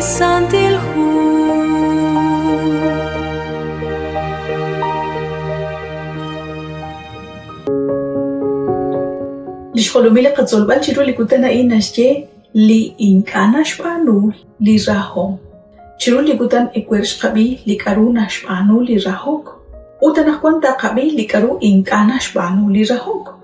Santil Hu. Li xjolomil li qatzolb'al chiru li kutan a'in naxye li ink'a' naxb'aanu li rahom. Chiru li kutan ewer xqab'i li k'aru naxb'aanu li rahok, ut anaqwan taqab'i li k'aru ink'a' naxb'aanu li rahok.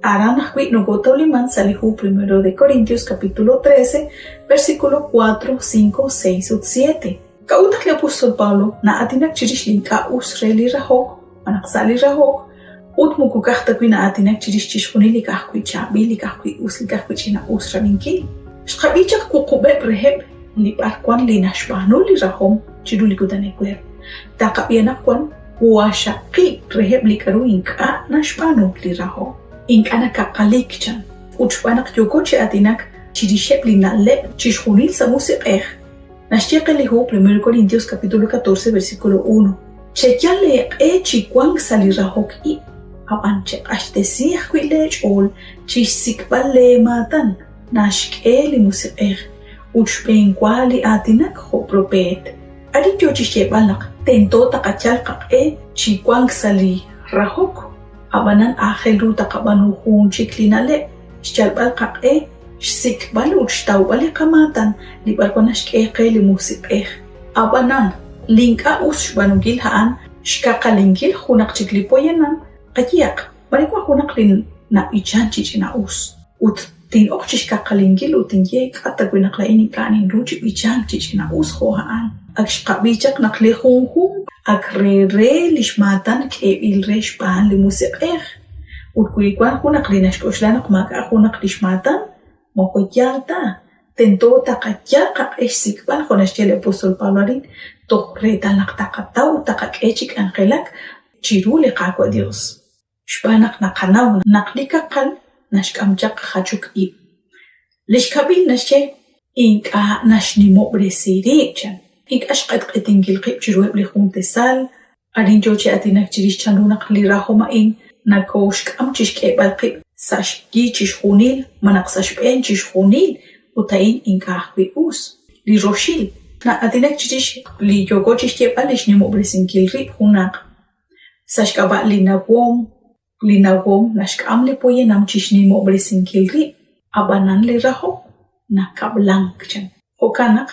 Aran ajwi' nokotawliman sa' li hu Primero de Corintios capítulo 13, versículo 4, 5, 6 ut 7. K'a'ut naq li apóstol Pablo na'aatinak chirix li ink'a' us re li rahok malaj sa' li rahok ut moko ka'aj ta wi' na'aatinak chirix chixjunil li ka'ajwi' chaab'il, li ka'ajwi' us, li ka'ajwi' ch'ina-us rab'inkil? Xqab'i chaq wuqub'eb' reheb' li b'arwan li naxb'aanu li rahom chiru li kutan ewer. Taqab'i anaqwan Waxaqib' reheb' li k'aru ink'a' naxb'aanu li rahok. Ink'a' nakaqalik chan. Ut xb'aan naq yooko chi aatinak chirixeb' li na'leb' chixjunil sa' musiq'ej, naxye qe li hu 1 Corintios capítulo 14 versículo 1, Cheyal eeq'e chi wank sa' li rahok ib', ab'an cheq'axtesi ajwi' leech'ool chi xsik'b'al leemaatan naxk'e li Musiq'ej, ut xb'eenwa li aatinak jo' propeet. Arin yoo chixyeeb'al naq tento taqayal qaq'e chi wank sa' li rahok, a'b'anan aajel ru taqab'aanu jun chik li na'leb', xyalb'al qaq'e, xsik'b'al ut xtawb'al li qamaatan li b'arwan naxk'e qe li Musiq'ej. A'b'anan, li ink'a' us xb'aanunkil a'an xkaqalinkil junaq chik li poyanam, qayehaq, mare wan junaq li nab'ichan chi ch'ina-us, ut Tin'ok chi xkaqalinkil ut tinye k'a' ta wi' naq laa'in ink'a' ninru chi b'ichank chi ch'ina'us jo' a'an. Ak xqab'i chaq naq li junjunq ak re re li xmaatan k'eeb'il re xb'aan li Musiq'ej. Ut wi wan junaq li naxk'oxla naq maak'a' junaq li xmaatan, moko yaal ta. Tento taqayal qaq'e xsik'b'al jo' naxye li apóstol Pablo arin, toj reetal naq taqataw ut taqak'e chi k'anjelak chiru li Qaawa' Dios. Xb'aan naq naqanaw naq li kaqal naxk'am chaq jachok ib'. Li xkab'il naxye, Ink'a' naxnimob'resi rib', chan. Ink'a' xq'etq'etinkil qib' chiruheb' li jun tesal. Arin yoo chi aatinak chirix chanru naq li rahom a'in nakooxk'am chixk'eeb'al qib' sa' xyi chixjunil malaj sa' xb'een chixjunil ut a'in ink'a' ajwi' us. Li roxil, na'aatinak chirix li yooko chixyeeb'al li xnimob'resinkil rib' junaq. Sa' xk'ab'a' li nawom, li nawom naxk'am li poyanam chi xnimob'resinkil rib', ab'anan li rahok nakab'lank chan. Jo'kan naq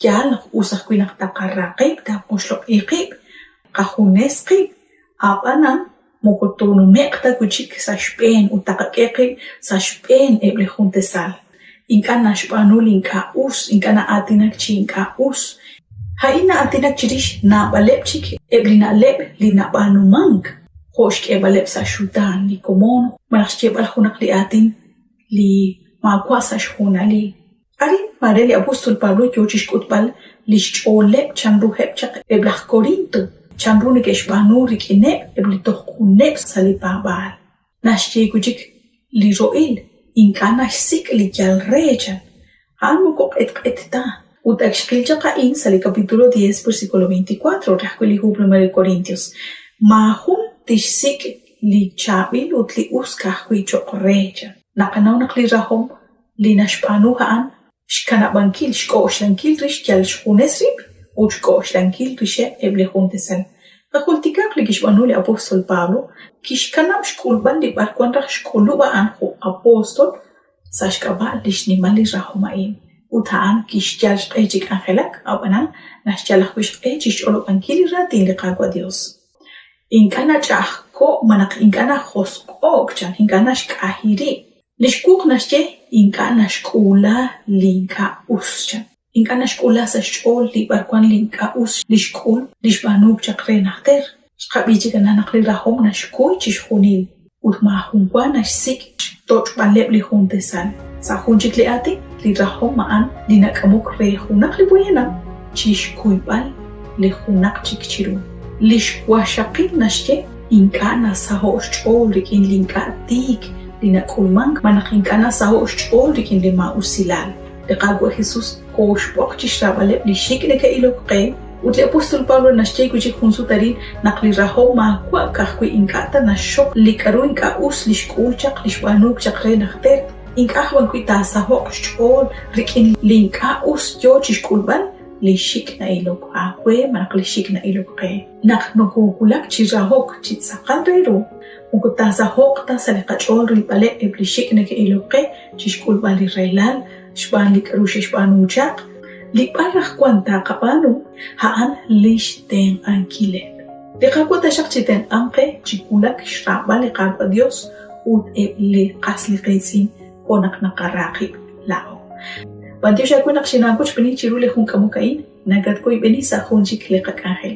yaal naq us ajwi' naq taqara qib', taqoxloq'i qib', qajunes qib', ab'anan moko toonume'q ta wi' chik sa' xb'een ut taqak'e qib' sa' xb'een eb' li jun tesal. Ink'a' naxb'aanu li ink'a' us, ink'a' na'aatinak chi ink'a' us. A'in na'aatinak chirix naab'aleb' chik eb' li na'leb' li nab'aanumank, jo' xk'eeb'aleb' sa' xutaan li komon malaj xyeeb'al junaq li aatin li maawa' sa' xhoonalil. Arin maare li apóstol Pablo yoo chixk'utb'al lix ch'ooleb' chanruheb' chaq eb' laj Corinto, chanru neke'xb'aanu rik'ineb' eb' li toj q'uneb' sa' li paab'aal. Naxye wi' chik li ro'il, ink'a' naxsik' li yal re, chan. A'an moko q'etq'et ta. Ut ak xqil chaq a'in sa' li capítulo 10, versículo 24 re ajwi' li hu Primero de Corintios. Maajun tixsik' li chaab'il ut li us ka'ajwi' cho'q re, chan. Naqanaw naq li rahom li naxb'aanu a'an xkanab'ankil xk'oxlankil rix yal xjunes rib' ut xk'oxlankil rixeb' eb' li jun tasal. Qajultikaq li kixb'aanu li apóstol Pablo, kixkanab' xk'ulb'al li b'arwan raj xk'ulub' a'an jo' apóstol sa' xk'ab'a' li xnimal li rahom a'in. Ut a'an kixyal xq'e chi k'anjelak, ab'anan naxyal ajwi' xq'e chi xch'olob'ankil li raatin li Qaawa' Yos. Ink'a' nach'a'ajko'k malaj ink'a' najosq'o'k chan, ink'a' naxk'ahi rib'. Li xwuq naxye, Ink'a' naxk'uula li ink'a' us chan. Ink'a' naxk'uula sa' xch'ool li b'arwan li ink'a' us li xk'ul li xb'aanuuk chaq re najter. Xqab'i chik ana naq li rahom naxkuy chixjunil ut maajun wa naxsik' xtoch'b'aleb' li jun tasal. Sa' jun chik li aatin, li rahom a'an li nak'amok re junaq li poyanam chi xkuyb'al li junaq chik chiru. Li xwaxaqil naxye, Ink'a' nasaho'k xch'ool rik'in li ink'a' tiik li nak'ulmank malaj ink'a' nasaho'k xch'ool rik'in li maa'usilal. Li Qaawa' Jesús kooxb'oq chi xraab'aleb' li xik' neke'ilok qe ut li apóstol Pablo naxye wi' chik jun sut arin naq li rahom maawa' ka'ajwi' ink'a' ta naxxok li k'aru ink'a' us li xk'ul chaq li xb'aanuuk chaq re najter, ink'a' ajb'an wi' taasaho'q xch'ool rik'in li ink'a' us yo chi xk'ulb'al. li xik' na'ilok aawe malaj li xik' na'ilok qe. Naq nokoowulak chi rahok chi tz'aqal re ru, moko taasaho'q ta sa' li qach'ool rilb'aleb' eb' li xik' neke'ilok qe chi xk'ulb'al li rahilal xb'aan li k'aru xe'xb'aanu chaq. Li b'ar raj wank taaqab'aanu, a'an li xtenq'ankileb'. Li Qaawa' taxaq chitenq'anq qe chi wulak xraab'al li Qaawa' Yos ut eb' li qas li qiitz'in jo' naq naqara qib' laa'o. B'antiox aawe naq xinaawochb'eeni chiru li jun k'amok a'in, nakatwoyb'eni sa' jun chik li qak'anjel.